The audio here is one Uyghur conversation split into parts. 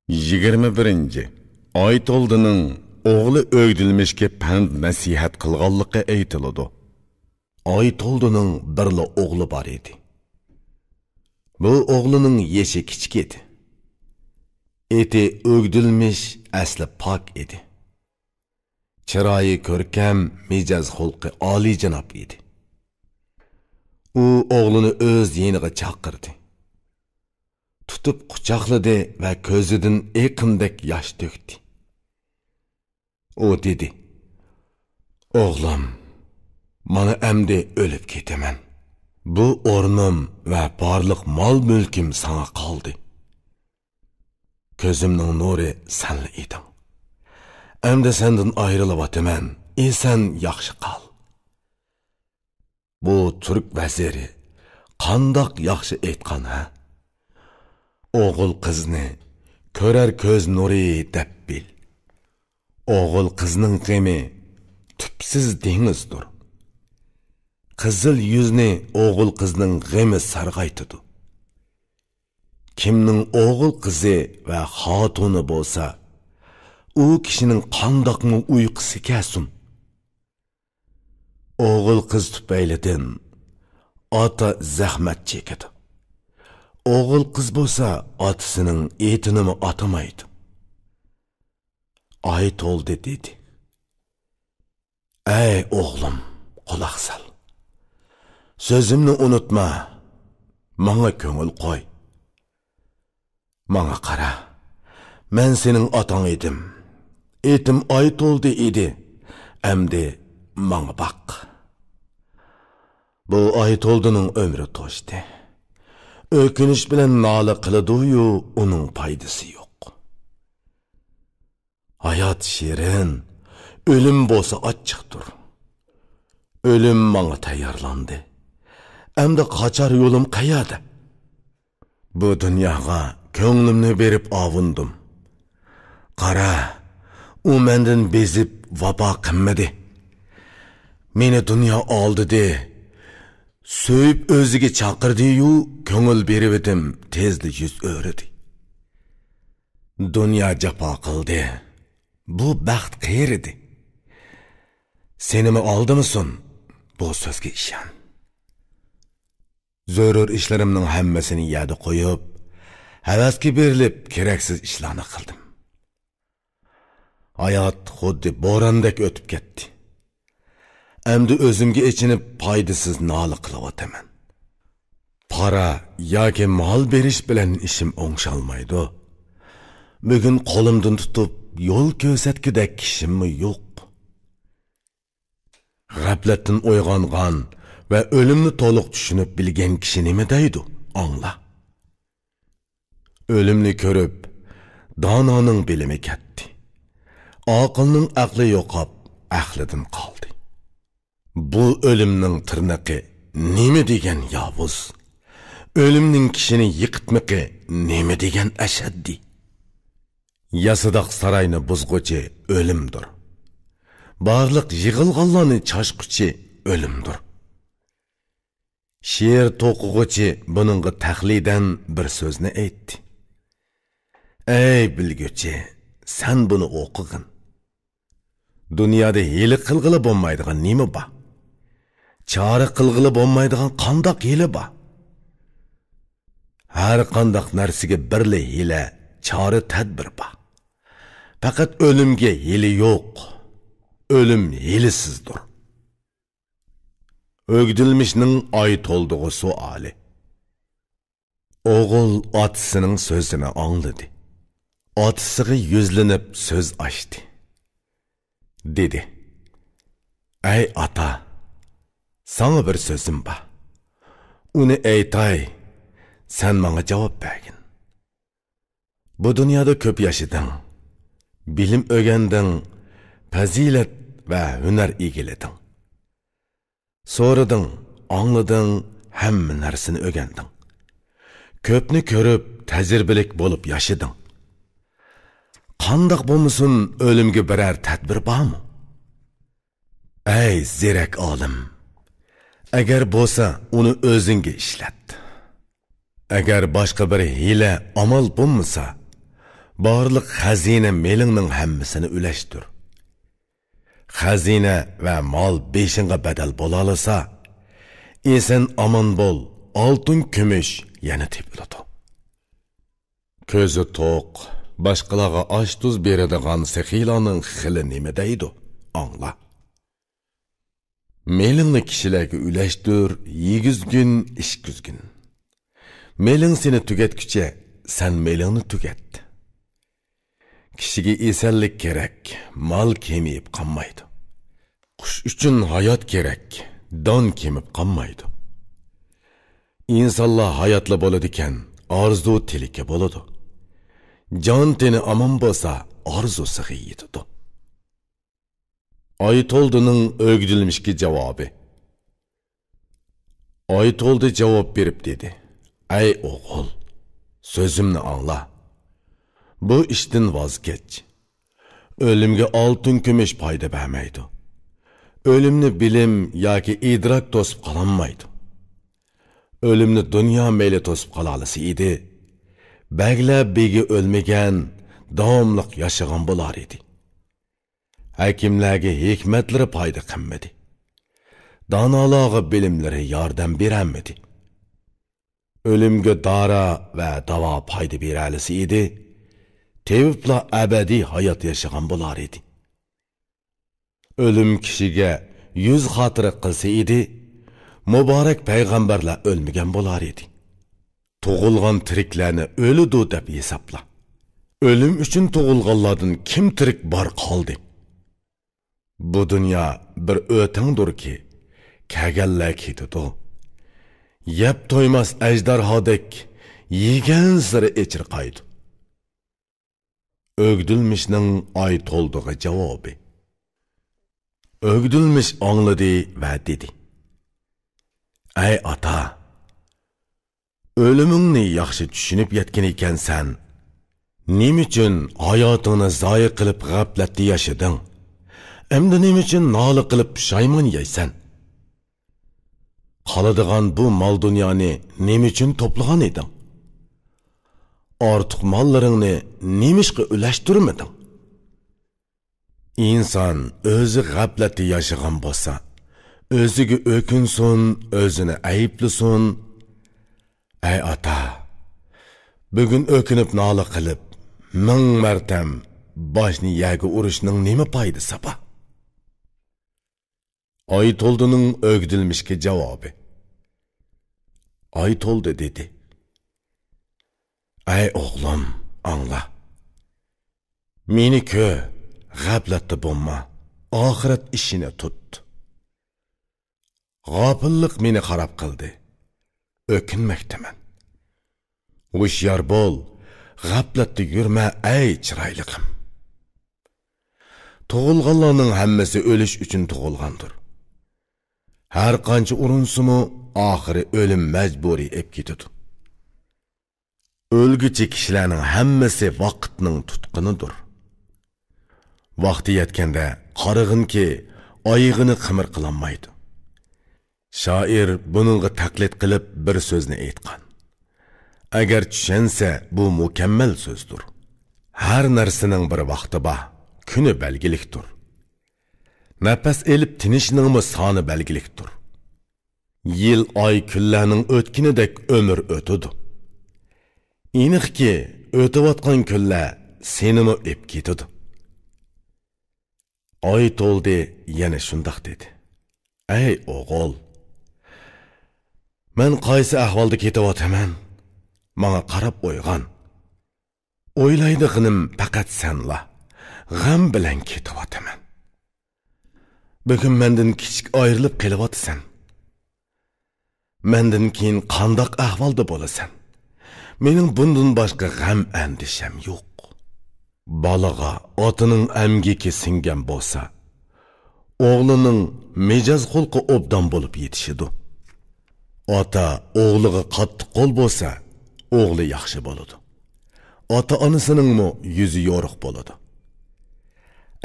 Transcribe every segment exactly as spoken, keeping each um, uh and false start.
يىگىرمە بىرىنچى. ئايتولدىنىڭ ئوغلى ئۆگدۈلمىشكە پەند نەسىھەت قىلغانلىقى ئېيتىلىدۇ. ئايتولدىنىڭ بىرلا ئوغلى بار ئىدى. بۇ ئوغلىنىڭ يېشى كىچىك ئىدى. ئېتى ئۆگدۈلمىش ئەسلى پاك ئىدى. چىرايى كۆركەم، مىجەز خۇلقى ئالىيجاناب ئىدى. ئۇ ئوغلىنى ئۆز يېنىغا چاقىردى. تۇتۇپ قۇچاقلىدى ۋە كۆزىدىن ئېقىندەك ياش تۆكتى. ئۇ دېدى: «ئوغلۇم، مانا ئەمدى ئۆلۈپ كېتىمەن. بۇ ئورنۇم ۋە بارلىق مال-مۈلكۈم ساڭا قالدى. كۆزۈمنىڭ نۇرى سەنلا ئىدىڭ. ئەمدى سەندىن ئايرىلىۋاتىمەن. ئېسەن ياخشى قال.» بۇ تۈرك ۋەزىرى قانداق ياخشى ئېيتقان، ھە؟ «ئوغۇل قىزنى كۆرەر كۆز نۇرى دەپ بىل. ئوغۇل قىزنىڭ غېمى تۈپسىز دېڭىزدۇر. قىزىل يۈزنى ئوغۇل قىزنىڭ غېمى سارغايتىدۇ. كىمنىڭ ئوغۇل قىزى ۋە خاتۇنى بولسا، ئۇ كىشىنىڭ قانداقمۇ ئۇيقۇسى كەلسۇن؟» ئوغۇل قىز تۈپەيلىدىن ئاتا زەخمەت چېكىدۇ. ئوغۇل قىز بولسا ئاتىسىنىڭ ئېتىنىمۇ ئاتىمايدۇ. ئايتولدى دېدى: «ئەي ئوغلۇم، قۇلاق سال. سۆزۈمنى ئۇنتۇما، ماڭا كۆڭۈل قوي. ماڭا قارا، مەن سېنىڭ ئاتاڭ ئىدىم. ئېتىم ئايتولدى ئىدى. ئەمدى ماڭا باق.» بۇ ئايتولدىنىڭ ئۆمرى توشتى. ئۆكۈنۈش بىلەن نالە قىلىدۇ-يۇ، ئۇنىڭ پايدىسى يوق. ھايات شېرىن، ئۆلۈم بولسا ئاچچىقتۇر. ئۆلۈم ماڭا تەييارلاندى. ئەمدى قاچار يولۇم قەيەردە؟ بۇ دۇنياغا كۆڭلۈمنى بېرىپ ئاۋۇندۇم. قارا، ئۇ مەندىن بېزىپ ۋاپا قىلمىدى. مېنى دۇنيا ئالدىدى. سۆيۈپ ئۆزىگە چاقىردى-يۇ، كۆڭۈل بېرىۋىدىم، تېزلا يۈز ئۆرۈدى. دۇنيا جاپا قىلدى. بۇ بەخت قېرىدى. سېنىمۇ ئالدىمىسۇن، بۇ سۆزگە ئىشەن. زۆرۈر ئىشلىرىمنىڭ ھەممىسىنى يەردە قويۇپ، ھەۋەسكە بېرىلىپ، كېرەكسىز ئىشلارنى قىلدىم. ھايات خۇددى بوراندەك ئۆتۈپ كەتتى. ئەمدى ئۆزۈمگە ئېچىنىپ، پايدىسىز نالە قىلىۋاتىمەن. پارا ياكى مال بېرىش بىلەن ئىشىم ئوڭشالمايدۇ. بۈگۈن قولۇمدىن تۇتۇپ يول كۆرسەتكۈدەك كىشىممۇ يوق. غەپلەتتىن ئويغانغان ۋە ئۆلۈمنى تولۇق چۈشىنىپ بىلگەن كىشى نېمە دەيدۇ؟ ئاڭلا. ئۆلۈمنى كۆرۈپ، دانانىڭ بىلىمى كەتتى. ئاقىلنىڭ ئەقلى يوقاپ، ئەقلىدىن قالدى. بۇ ئۆلۈمنىڭ تىرنىقى نېمە دېگەن ياۋۇز! ئۆلۈمنىڭ كىشىنى يىقىتمىقى نېمە دېگەن ئەشەددىي! ياسىداق ساراينى بۇزغۇچى ئۆلۈمدۇر. بارلىق يىغىلغانلارنى چاچقۇچى ئۆلۈمدۇر. شېئىر توقۇغۇچى بۇنىڭغا تەقلىدەن بىر سۆزنى ئېيتتى. ئەي بىلگۈچى، سەن بۇنى ئوقۇغىن. دۇنيادا ھىيلە قىلغىلى بولمايدىغان نېمە بار؟ چارە قىلغىلى بولمايدىغان قانداق ھىيلە بار؟ ھەر قانداق نەرسىگە بىرلا ھىيلە، چارە، تەدبىر بار. پەقەت ئۆلۈمگە ھىيلە يوق. ئۆلۈم ھىيلىسىزدۇر. ئۆگدۈلمىشنىڭ ئايتولدىغا سوئالى. ئوغۇل ئاتىسىنىڭ سۆزىنى ئاڭلىدى. ئاتىسىغا يۈزلىنىپ سۆز ئاچتى. دېدى: «ئەي ئاتا، ساڭا بىر سۆزۈم بار. ئۇنى ئېيتاي، سەن ماڭا جاۋاب بەرگىن. بۇ دۇنيادا كۆپ ياشىدىڭ، بىلىم ئۆگەندىڭ، پەزىلەت ۋە ھۈنەر ئىگىلىدىڭ. سورىدىڭ، ئاڭلىدىڭ، ھەممە نەرسىنى ئۆگەندىڭ. كۆپنى كۆرۈپ، تەجرىبىلىك بولۇپ ياشىدىڭ. قانداق بولمىسۇن، ئۆلۈمگە بىرەر تەدبىر بارمۇ؟ ئەي زېرەك ئالىم! ئەگەر بولسا، ئۇنى ئۆزۈڭگە ئىشلەت. ئەگەر باشقا بىر ھىيلە، ئامال بولمىسا، بارلىق خەزىنە مېلىڭنىڭ ھەممىسىنى ئۈلەشتۈر. خەزىنە ۋە مال بېشىڭغا بەدەل بولالىسا، ئېسەن ئامان بول، ئالتۇن كۈمۈش يەنە تېپىلىدۇ. كۆزى توق، باشقىلارغا ئاش-تۇز بېرىدىغان سېخىيلارنىڭ خىلى نېمە دەيدۇ؟ ئاڭلا. مېلىڭنى كىشىلەرگە ئۈلەشتۈر، يېگۈزگىن، ئىچكۈزگىن. مېلىڭ سېنى تۈگەتكۈچە، سەن مېلىڭنى تۈگەت. كىشىگە ئېسەنلىك كېرەك، مال كېمىيىپ قالمايدۇ. قۇش ئۈچۈن ھايات كېرەك، دان كېمىپ قالمايدۇ. ئىنسانلار ھاياتلا بولىدىكەن، ئارزۇ تىلىكى بولىدۇ. جان تېنى ئامان بولسا، ئارزۇسىغا يېتىدۇ. ئايتولدىنىڭ ئۆگدۈلمىشكە جاۋابى. ئايتولدى جاۋاب بېرىپ دېدى: «ئەي ئوغۇل، سۆزۈمنى ئاڭلا. بۇ ئىشتىن ۋاز كەچ. ئۆلۈمگە ئالتۇن كۈمۈش پايدا بەرمەيدۇ. ئۆلۈمنى بىلىم ياكى ئىدراك توسۇپ قالالمايدۇ. ئۆلۈمنى دۇنيا مەيلى توسۇپ قالالىسا ئىدى، بەگلەر بېگى ئۆلمىگەن، داۋاملىق ياشىغان بولار ئىدى. ھەكىملەرگە ھېكمەتلىرى پايدا قىلمىدى. دانالارغا بىلىملىرى ياردەم بېرەلمىدى. ئۆلۈمگە دارا ۋە داۋا پايدا بېرەلىسە ئىدى، تېۋىپلا ئەبەدىي ھايات ياشىغان بولار ئىدى. ئۆلۈم كىشىگە يۈز خاتىرە قىلسا ئىدى، مۇبارەك پەيغەمبەرلەر ئۆلمىگەن بولار ئىدى. تۇغۇلغان تىرىكلەرنى ئۆلىدۇ دەپ ھېسابلا. ئۆلۈم ئۈچۈن تۇغۇلغانلاردىن كىم تىرىك بار قالدى؟ بۇ دۇنيا بىر ئۆتەڭدۇركى، كەلگەنلەر كېتىدۇ. يەپ تويماس ئەجدىھادەك يېگەنسېرى ئېچىرقايدۇ.» ئۆگدۈلمىشنىڭ ئايتولدىغا جاۋابى. ئۆگدۈلمىش ئاڭلىدى ۋە دېدى: «ئەي ئاتا، ئۆلۈمۈڭنى ياخشى چۈشىنىپ يەتكەن ئىكەنسەن. نېمە ئۈچۈن ھاياتىڭنى زايە قىلىپ غەپلەتتە ياشىدىڭ؟ ئەمدى نېمە ئۈچۈن نالە قىلىپ پۇشايمان يەيسەن؟ قالىدىغان بۇ مال-دۇنيانى نېمە ئۈچۈن توپلىغان ئىدىڭ؟ ئارتۇق ماللىرىڭنى نېمىشقا ئۈلەشتۈرمىدىڭ؟» ئىنسان ئۆزى غەپلەتتە ياشىغان بولسا، ئۆزىگە ئۆكۈنسۇن، ئۆزىنى ئەيىبلىسۇن. ئەي ئاتا، بۈگۈن ئۆكۈنۈپ نالە قىلىپ، مىڭ مەرتەم باشنى يەرگە ئۇرۇشنىڭ نېمە پايدىسى بار؟ ئايتولدىنىڭ ئۆگدۈلمىشكە جاۋابى. ئايتولدى دېدى: «ئەي ئوغلۇم، ئاڭلا. مېنى كۆر، غەپلەتتە بولما، ئاخىرەت ئىشىنى تۇت. غاپىللىق مېنى خاراب قىلدى. ئۆكۈنمەكتىمەن. ھوشيار بول، غەپلەتتە يۈرمە، ئەي چىرايلىقىم. تۇغۇلغانلارنىڭ ھەممىسى ئۆلۈش ئۈچۈن تۇغۇلغاندۇر. ھەر قانچە ئۇرۇنسىمۇ، ئاخىرى ئۆلۈم مەجبۇرىي ئېلىپ كېتىدۇ. ئۆلگۈچى كىشىلەرنىڭ ھەممىسى ۋاقىتنىڭ تۇتقىنىدۇر. ۋاقتى يەتكەندە قارىغىنكى، ئايىغىنى قىمىر قىلالمايدۇ.» شائىر بۇنىڭغا تەقلىد قىلىپ بىر سۆزنى ئېيتقان. ئەگەر چۈشەنسە، بۇ مۇكەممەل سۆزدۇر. ھەر نەرسىنىڭ بىر ۋاقتى بار، كۈنى بەلگىلىكتۇر. نەپەس ئېلىپ تىنىشنىڭمۇ سانى بەلگىلىكتۇر. يىل، ئاي، كۈنلەرنىڭ ئۆتكىنىدەك ئۆمۈر ئۆتىدۇ. ئېنىقكى، ئۆتۈۋاتقان كۈنلەر سېنىمۇ ئېلىپ كېتىدۇ. ئايتولدى يەنە شۇنداق دېدى: «ئەي ئوغۇل، مەن قايسى ئەھۋالدا كېتىۋاتىمەن؟ ماڭا قاراپ ئويغان. ئويلايدىغىنىم پەقەت سەنلا. غەم بىلەن كېتىۋاتىمەن. بۈگۈن مەندىن كىچىك ئايرىلىپ قېلىۋاتىسەن. مەندىن كېيىن قانداق ئەھۋالدا بولىسەن؟ مېنىڭ بۇندىن باشقا غەم ئەندىشەم يوق.» بالىغا ئاتىنىڭ ئەمگىكى سىڭگەن بولسا، ئوغلىنىڭ مىجەز خۇلقى ئوبدان بولۇپ يېتىشىدۇ. ئاتا ئوغلىغا قاتتىق قول بولسا، ئوغلى ياخشى بولىدۇ. ئاتا-ئانىسىنىڭمۇ يۈزى يورۇق بولىدۇ.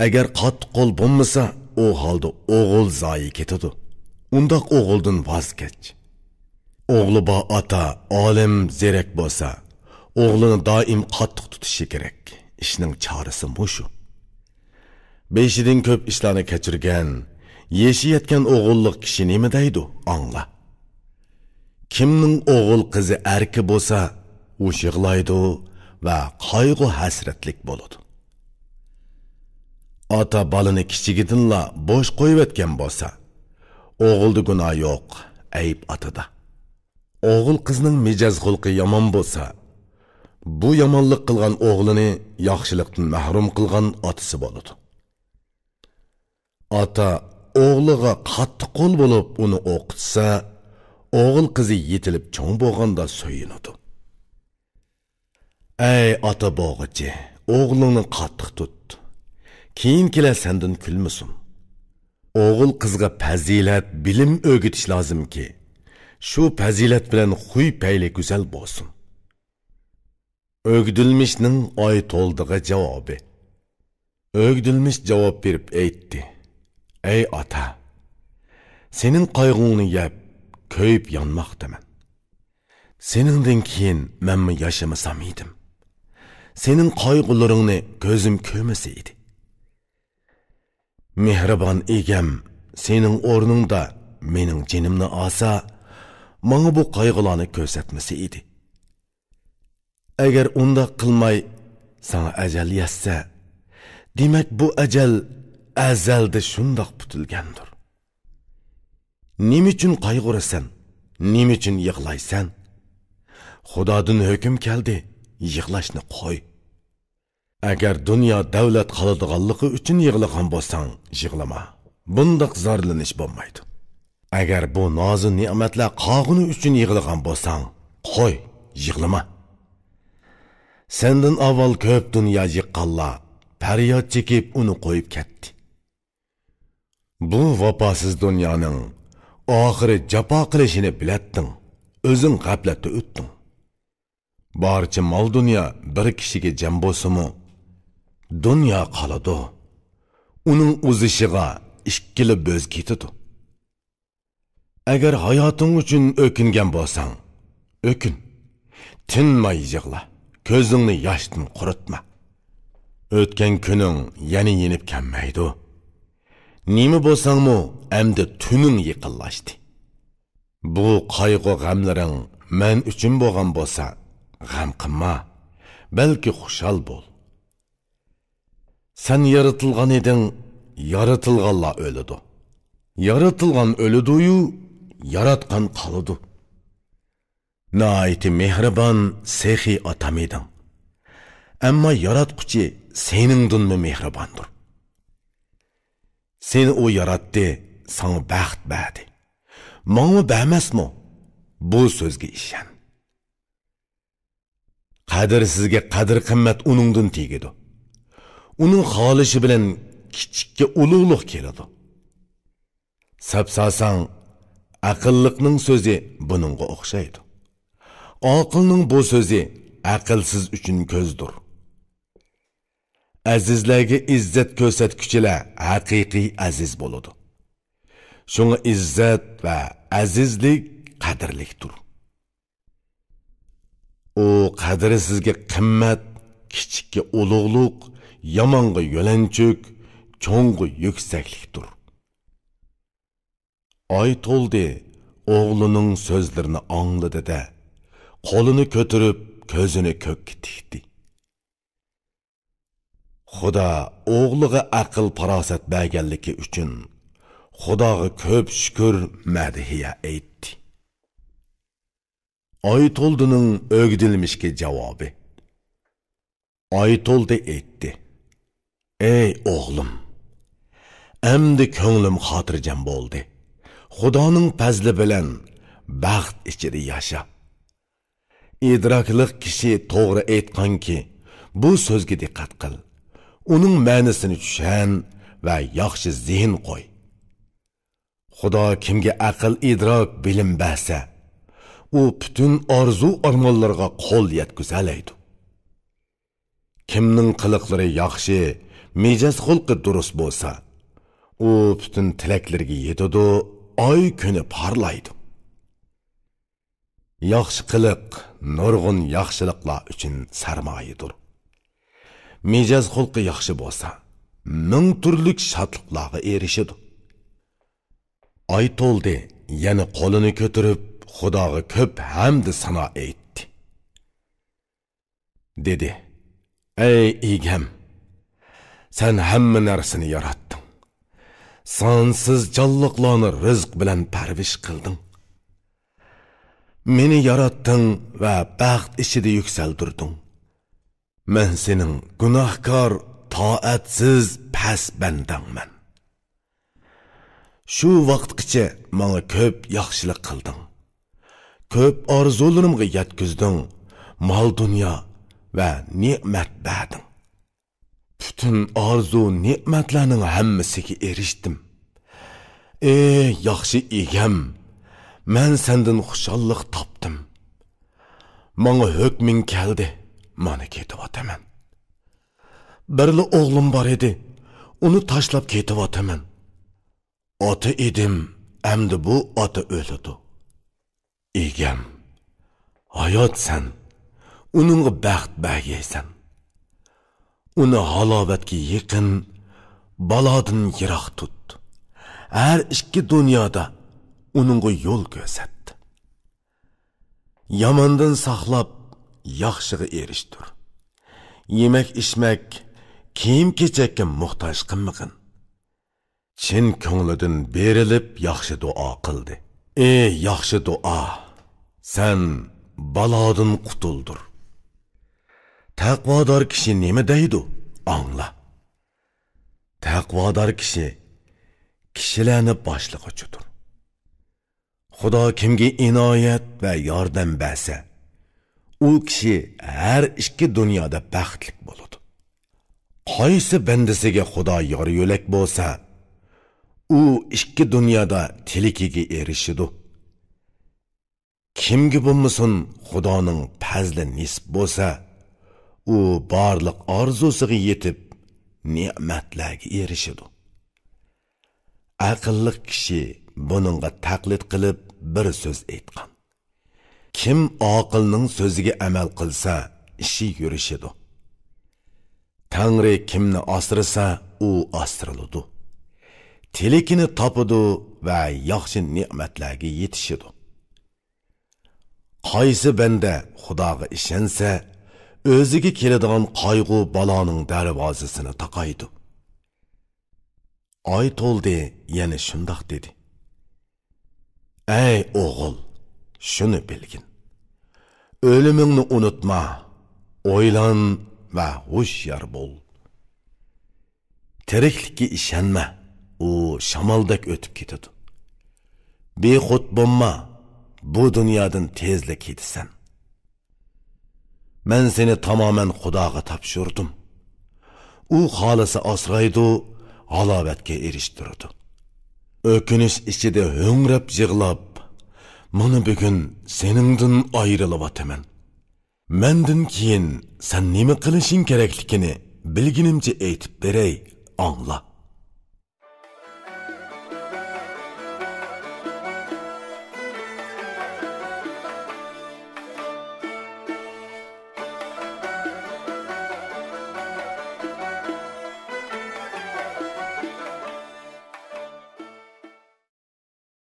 ئەگەر قاتتىق قول بولمىسا، ئۇ ھالدا ئوغۇل زايە كېتىدۇ. ئۇنداق ئوغۇلدىن ۋاز كەچ. ئوغلى بار ئاتا ئالىم، زېرەك بولسا، ئوغلىنى دائىم قاتتىق تۇتۇشى كېرەك. ئىشنىڭ چارىسى مۇشۇ. بېشىدىن كۆپ ئىشلارنى كەچۈرگەن، يېشى يەتكەن ئوغۇللۇق كىشى نېمە دەيدۇ، ئاڭلا. كىمنىڭ ئوغۇل قىزى ئەركە بولسا، ئۇ يىغلايدۇ ۋە قايغۇ-ھەسرەتلىك بولىدۇ. ئاتا بالىنى كىچىكىدىنلا بوش قويۇۋەتكەن بولسا، ئوغۇلدا گۇناھ يوق، ئەيىب ئاتىدا. ئوغۇل قىزنىڭ مىجەز خۇلقى يامان بولسا، بۇ يامانلىق قىلغان ئوغلىنى ياخشىلىقتىن مەھرۇم قىلغان ئاتىسى بولىدۇ. ئاتا ئوغلىغا قاتتىق قول بولۇپ ئۇنى ئوقۇتسا، ئوغۇل قىزى يېتىلىپ چوڭ بولغاندا سۆيۈنىدۇ. ئەي ئاتا بوغۇچى، ئوغلۇڭنى قاتتىق تۇت. كېيىنكىلەر سەندىن كۈلمىسۇن. ئوغۇل قىزغا پەزىلەت، بىلىم ئۆگىتىش لازىمكى، شۇ پەزىلەت بىلەن خۇي پەيلى گۈزەل بولسۇن. ئۆگدۈلمىشنىڭ ئاي تولدىغا جاۋابى. ئۆگدۈلمىش جاۋاب بېرىپ ئېيتتى: ئەي ئاتا، سېنىڭ قايغۇڭنى يەپ، كۆيۈپ يانماقتىمەن. سېنىڭدىن كېيىن مەنمۇ ياشىمىسام ئىدىم. سېنىڭ قايغۇلىرىڭنى كۆزۈم كۆرمىسە ئىدى. مېھرىبان ئىگەم، سېنىڭ ئورنۇڭدا مېنىڭ جېنىمنى ئالسا، ماڭا بۇ قايغۇلارنى كۆرسەتمىسە ئىدى. ئەگەر ئۇنداق قىلماي، ساڭا ئەجەل يەتسە، دېمەك، بۇ ئەجەل ئەزەلدە شۇنداق پۈتۈلگەندۇر. نېمە ئۈچۈن قايغۇرىسەن؟ نېمە ئۈچۈن يىغلايسەن؟ خۇدادىن ھۆكۈم كەلدى، يىغلاشنى قوي. ئەگەر دۇنيا دەۋلەت قالىدىغانلىقى ئۈچۈن يىغلىغان بولساڭ، يىغلىما. بۇنداق زارلىنىش بولمايدۇ. ئەگەر بۇ نازۇ نېمەتلەر قالغىنى ئۈچۈن يىغلىغان بولساڭ، قوي، يىغلىما. سەندىن ئاۋۋال كۆپ دۇنيا يىغقانلار پەرياد چېكىپ ئۇنى قويۇپ كەتتى. بۇ ۋاپاسىز دۇنيانىڭ ئاخىرى جاپا قىلىشىنى بىلەتتىڭ، ئۆزۈڭ غەپلەتتە ئۆتتۈڭ. بارچە مال-دۇنيا بىر كىشىگە جەم بولسىمۇ، دۇنيا قالىدۇ. ئۇنىڭ ئۇزىشىغا ئىككىلا بۆز كېتىدۇ. ئەگەر ھاياتىڭ ئۈچۈن ئۆكۈنگەن بولساڭ، ئۆكۈن. تىنماي يىغلا، كۆزۈڭنى ياشتىن قۇرۇتما. ئۆتكەن كۈنۈڭ يەنە يېنىپ كەلمەيدۇ. نېمە بولساڭمۇ، ئەمدى تۈنۈڭ يېقىنلاشتى. بۇ قايغۇ-غەملىرىڭ مەن ئۈچۈن بولغان بولسا، غەم قىلما، بەلكى خۇشال بول. سەن يارىتىلغان ئىدىڭ، يارىتىلغانلار ئۆلىدۇ. يارىتىلغان ئۆلىدۇيۇ، ياراتقان قالىدۇ. ناھايىتى مېھرىبان، سېخىي ئاتام ئىدىڭ. ئەمما ياراتقۇچى سېنىڭدىنمۇ مېھرىباندۇر. سېنى ئۇ ياراتتى، ساڭا بەخت بەردى. ماڭىمۇ بەرمەسمۇ؟ بۇ سۆزگە ئىشەن. قەدىرسىزگە قەدىر-قىممەت ئۇنىڭدىن تېگىدۇ. ئۇنىڭ خالىشى بىلەن كىچىككە ئۇلۇغلۇق كېلىدۇ. سەپساساڭ، ئەقىللىقنىڭ سۆزى بۇنىڭغا ئوخشايدۇ. ئاقىلنىڭ بۇ سۆزى ئەقىلسىز ئۈچۈن كۆزدۇر. ئەزىزلەرگە ئىززەت كۆرسەتكۈچىلەر ھەقىقىي ئەزىز بولىدۇ. شۇڭا ئىززەت ۋە ئەزىزلىك قەدىرلىكتۇر. ئۇ قەدىرسىزگە قىممەت، كىچىككە ئۇلۇغلۇق، يامانغا يۆلەنچۈك، چوڭغا يۈكسەكلىكتۇر. ئايتولدى ئوغلىنىڭ سۆزلىرىنى ئاڭلىدى-دە، قولىنى كۆتۈرۈپ، كۆزىنى كۆككە تىكتى. خۇدا ئوغلىغا ئەقىل-پاراسەت بەرگەنلىكى ئۈچۈن خۇداغا كۆپ شۈكۈر، مەدھىيە ئېيتتى. ئايتولدىنىڭ ئۆگدىلمىشكە جاۋابى. ئايتولدى ئېيتتى: ئەي ئوغلۇم، ئەمدى كۆڭلۈم خاتىرجەم بولدى. خۇدانىڭ پەزلى بىلەن بەخت ئىچىدە ياشا. ئىدراكلىق كىشى توغرا ئېيتقانكى، بۇ سۆزگە دىققەت قىل. ئۇنىڭ مەنىسىنى چۈشەن ۋە ياخشى زېھىن قوي. خۇدا كىمگە ئەقىل، ئىدراك، بىلىم بەرسە، ئۇ پۈتۈن ئارزۇ-ئارمانلىرىغا قول يەتكۈزەلەيدۇ. كىمنىڭ قىلىقلىرى ياخشى، مىجەز-خۇلقى دۇرۇس بولسا، ئۇ پۈتۈن تىلەكلىرىگە يېتىدۇ، ئاي كۈنى پارلايدۇ. ياخشى قىلىق نۇرغۇن ياخشىلىقلار ئۈچۈن سەرمايىدۇر. مىجەز خۇلقى ياخشى بولسا، مىڭ تۈرلۈك شادلىقلارغا ئېرىشىدۇ. ئايتولدى يەنە قولىنى كۆتۈرۈپ، خۇداغا كۆپ ھەمدۇ سانا ئېيتتى. دېدى: «ئەي ئىگەم، سەن ھەممە نەرسىنى ياراتتىڭ. سانسىز جانلىقلارنى رىزىق بىلەن پەرۋىش قىلدىڭ. مېنى ياراتتىڭ ۋە بەخت ئىچىدە يۈكسەلدۈردۈڭ. مەن سېنىڭ گۇناھكار، تائەتسىز، پەس بەندەڭمەن. شۇ ۋاقىتقىچە ماڭا كۆپ ياخشىلىق قىلدىڭ. كۆپ ئارزۇلىرىمغا يەتكۈزدۈڭ، مال-دۇنيا ۋە نېمەت بەردىڭ. پۈتۈن ئارزۇ نېمەتلەرنىڭ ھەممىسىگە ئېرىشتىم. ئى ياخشى ئىگەم، مەن سەندىن خۇشاللىق تاپتىم. ماڭا ھۆكمۈڭ كەلدى، مانا كېتىۋاتىمەن. بىرلا ئوغلۇم بار ئىدى، ئۇنى تاشلاپ كېتىۋاتىمەن. ئاتا ئىدىم، ئەمدى بۇ ئاتا ئۆلىدۇ. ئىگەم، ھاياتسەن، ئۇنىڭغا بەخت بەرگەيسەن. ئۇنى ھالاۋەتكە يېقىن، بالادىن يىراق تۇت. ھەر ئىككى دۇنيادا ئۇنىڭغا يول كۆرسەت. ياماندىن ساقلاپ، ياخشىغا ئېرىشتۈر. يېمەك-ئىچمەك، كىيىم-كېچەككە موھتاج قىلمىغىن.» چىن كۆڭلىدىن بېرىلىپ ياخشى دۇئا قىلدى. ئى ياخشى دۇئا، سەن بالادىن قۇتۇلدۇر. تەقۋادار كىشى نېمە دەيدۇ؟ ئاڭلا. تەقۋادار كىشى كىشىلەرنى باشلىغۇچىدۇر. خۇدا كىمگە ئىنايەت ۋە ياردەم بەرسە، ئۇ كىشى ھەر ئىككى دۇنيادا بەختلىك بولىدۇ. قايسى بەندىسىگە خۇدا يار يۆلەك بولسا، ئۇ ئىككى دۇنيادا تىلىكىگە ئېرىشىدۇ. كىمگە بولمىسۇن خۇدانىڭ پەزلى نېسىپ بولسا، ئۇ بارلىق ئارزۇسىغا يېتىپ، نېمەتلەرگە ئېرىشىدۇ. ئەقىللىق كىشى بۇنىڭغا تەقلىد قىلىپ بىر سۆز ئېيتقان: «كىم ئاقىلنىڭ سۆزىگە ئەمەل قىلسا، ئىشى يۈرۈشىدۇ. تەڭرى كىمنى ئاسرىسا، ئۇ ئاسرىلىدۇ. تىلىكىنى تاپىدۇ ۋە ياخشى نېمەتلەرگە يېتىشىدۇ.» قايسى بەندە خۇداغا ئىشەنسە، ئۆزىگە كېلىدىغان قايغۇ بالانىڭ دەرۋازىسىنى تاقايدۇ. ئايتولدى يەنە شۇنداق دېدى: «ئەي ئوغۇل، شۇنى بىلگىن، ئۆلۈمۈڭنى ئۇنتۇما، ئويلان ۋە ھوشيار بول. تىرىكلىككە ئىشەنمە، ئۇ شامالدەك ئۆتۈپ كېتىدۇ. بىخۇد بولما، بۇ دۇنيادىن تېزلا كېتىسەن. مەن سېنى تامامەن خۇداغا تاپشۇردۇم. ئۇ خالىسا ئاسرايدۇ، ھالاۋەتكە ئېرىشتۈرىدۇ. ئۆكۈنۈش ئىچىدە ھۆڭرەپ يىغلاپ، مانا بۈگۈن سېنىڭدىن ئايرىلىۋاتىمەن. مەندىن كېيىن سەن نېمە قىلىشىڭ كېرەكلىكىنى بىلگىنىمچە ئېيتىپ بېرەي، ئاڭلا.»